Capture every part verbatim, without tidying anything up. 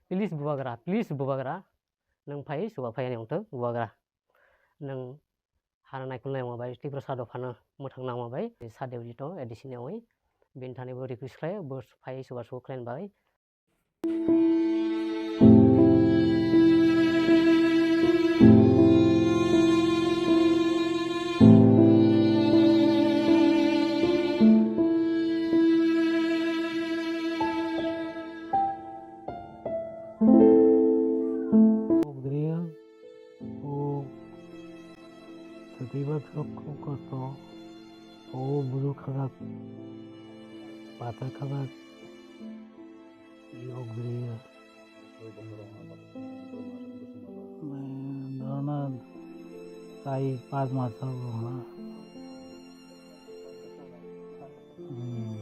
Please bubagra, please bubagra, nwng phai chuba phai ani wngthok bubagra. Nwng hana naikolnai wngma bai Tiprasa dophano mwthang nangma bai sa deuri to A D C ni wngwi bini thani bo request khlai bo phai chuba chuba khlaini bagwi. Pokdriya, o, satiba sok kosto, o, bujur khajak, pathar khajak, yok diriya. Dhorona chai pas mas sabo ha. Hmm.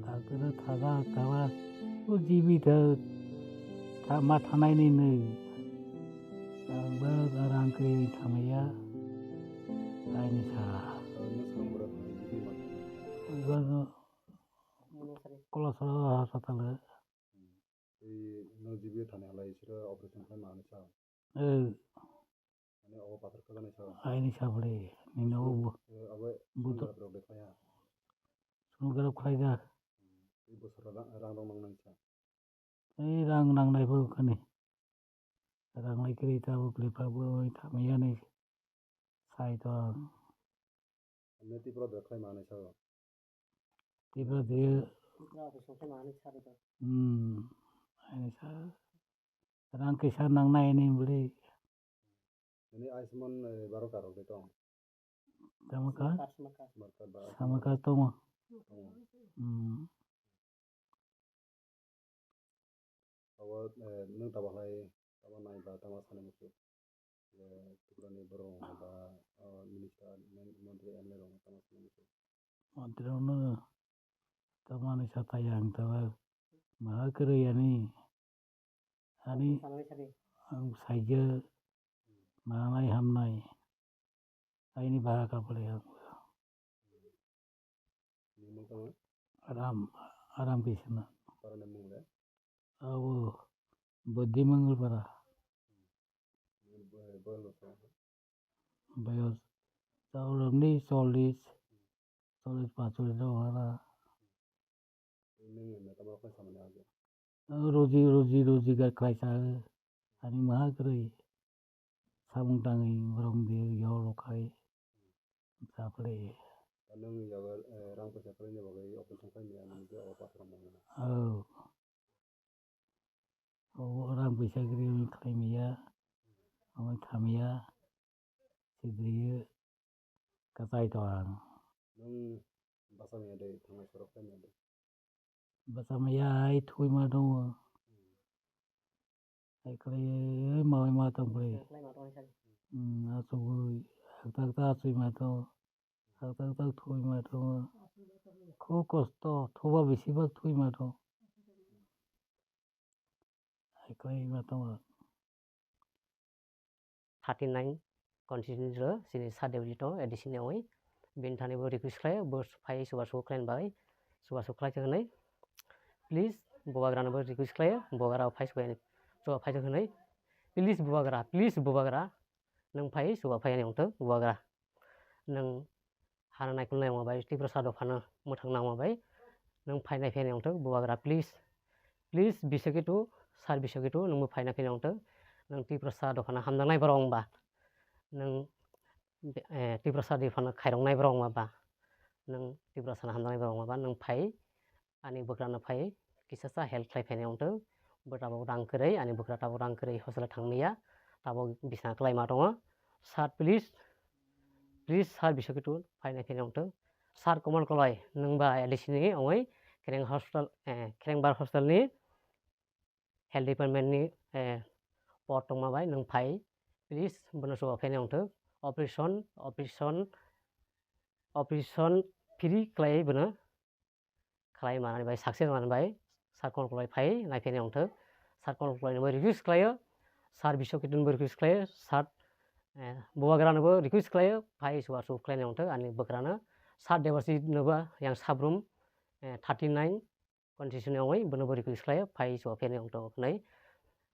Doctor thaga thaga o G B tha tha ma thanai ni nwi. Ang ba rang kri thamaya. Ai ni sa. Ang ba no Kolasoro hospital. Ei no G B thani halai sira operation khlai ma ani sa. Eh. Ani obo pathar khajaknai sa. Aini sabri, nini obo bu-, Eh, abo buto. Sonography rok de khlaiya. Sonography khlaijak. Ei bosor rang, rang rok nangnai sa. Ei rang nangnai bo khani. Rang lai kiri ta bo kiri pa bo oi thamiyani sai to. Ani Tripura de khlai manai sa. Tripura de. Tripura de sokhe manai sa de. Hmm. Ani sa. Rang kisa nangnai ni bwlwi. Nini Ayushman, eh, baro karok de tong. Tamo ka? Smart card, smart card. Smart card ba Smart card tongo. Tongo. Hmm. Abo, eh, nwng tamo hai, tamo nai ba tamo sani muchung. Je Tripura ni borok ba, oh, minister, mon-, montri, M L A rok tamo sani muchung. Montri rok no tamani sa taya ang tamo maha kwrwi ani. Ani ang saijak nanai hamnai aini baha kapore ang. Nini mung tamo? Aram, Aram Krishna. Parani mung le? Abo Bodhi Mangal para. Nini bo-, boyol bwswk? Boyol, chauramni chollish, chollish pasolis rok hara. Nini tamo khe samani age? Roji, roji, roji gar khlai sa, ani maha kwrwi. Samung tangwi borok de yo lokai. Chapli. Nwng yago, eh, rang paisa kwrwini bagwi operation khlai maya nini je o pathor mwnga. Oh. O rang paisa kwrwi khlai maya. Omo thamya. Sidriyo. Kachai to ang. Nwng basa maya de thangnai sorok khlai maya de. Basa maya ai thui ma tongo. Hai kwrwi ma ma tong kwrwi. Hmm, asugwi hakta hakta asui ma tongo. Hakta hakta thui ma tongo. Kho kosto, thuba bisi bak thui ma tongo. Hai kwrwi ma tongo. Thirty nine constituency ro chini sa deputy tongo A D C ni wngwi. Bini thani bo request khlai, bo phai chubachu khlaini bagwi, chubachu khlai khe hwnwi. Please, bubagrano bo request khlai, bubagra phai chubai, chuba phai khe hwnwi. Please, bubagra, please, bubagra, nwng phai chuba phai ani wngthok, bubagra. Nwng hana naikolnai wngma bai, Tiprasa dophano mwthang nangma bai, nwng phainai phainai wngthok, bubagra, please. Please, bisakitu, sir bisakitu, nwngbo phaina phainai wngthok. Nwng Tiprasa dophano hamjaknai borok wngba. Nwng, eh, Tiprasa dophano khairoknai borok wngma ba. Nwng Tiprasano hamjaknai borok wngma ba, nwng phai, ani bwkrano phai, kisa sa help khlai phainai wngthok. Bo tabuk rang kwrwi, ani bwkra tabuk rang kwrwi hospital thangmaya. Tabuk bisna kwlaima tongo. Sir, please, please, sir, bisakitu phainai phainai wngthok. Sir Komol Koloi, nwng ba A D C ni wngwi Khereng hospital, eh, Kherengbar hospital ni health department ni, eh, pod tongma bai nwng phai. Please, bono chuba phainai wngthok. Operation, operation, operation free khlai bono. Khlai manani bai, success manani bai, sir Komol Koloi phai nai phainai wngthok. Sir Komol Koloi no bo request khlaio, sir Biswakitun bo request khlaio, sir, eh, bubagrano bo request khlaio, phai chubachu khlainai wngthok ani bwkrano. Sir Debasi no bo yang sabrum eh, thirty nine constitution ni wngwi bono bo request khlaio, phai chuwa phiyani ongtong khnai.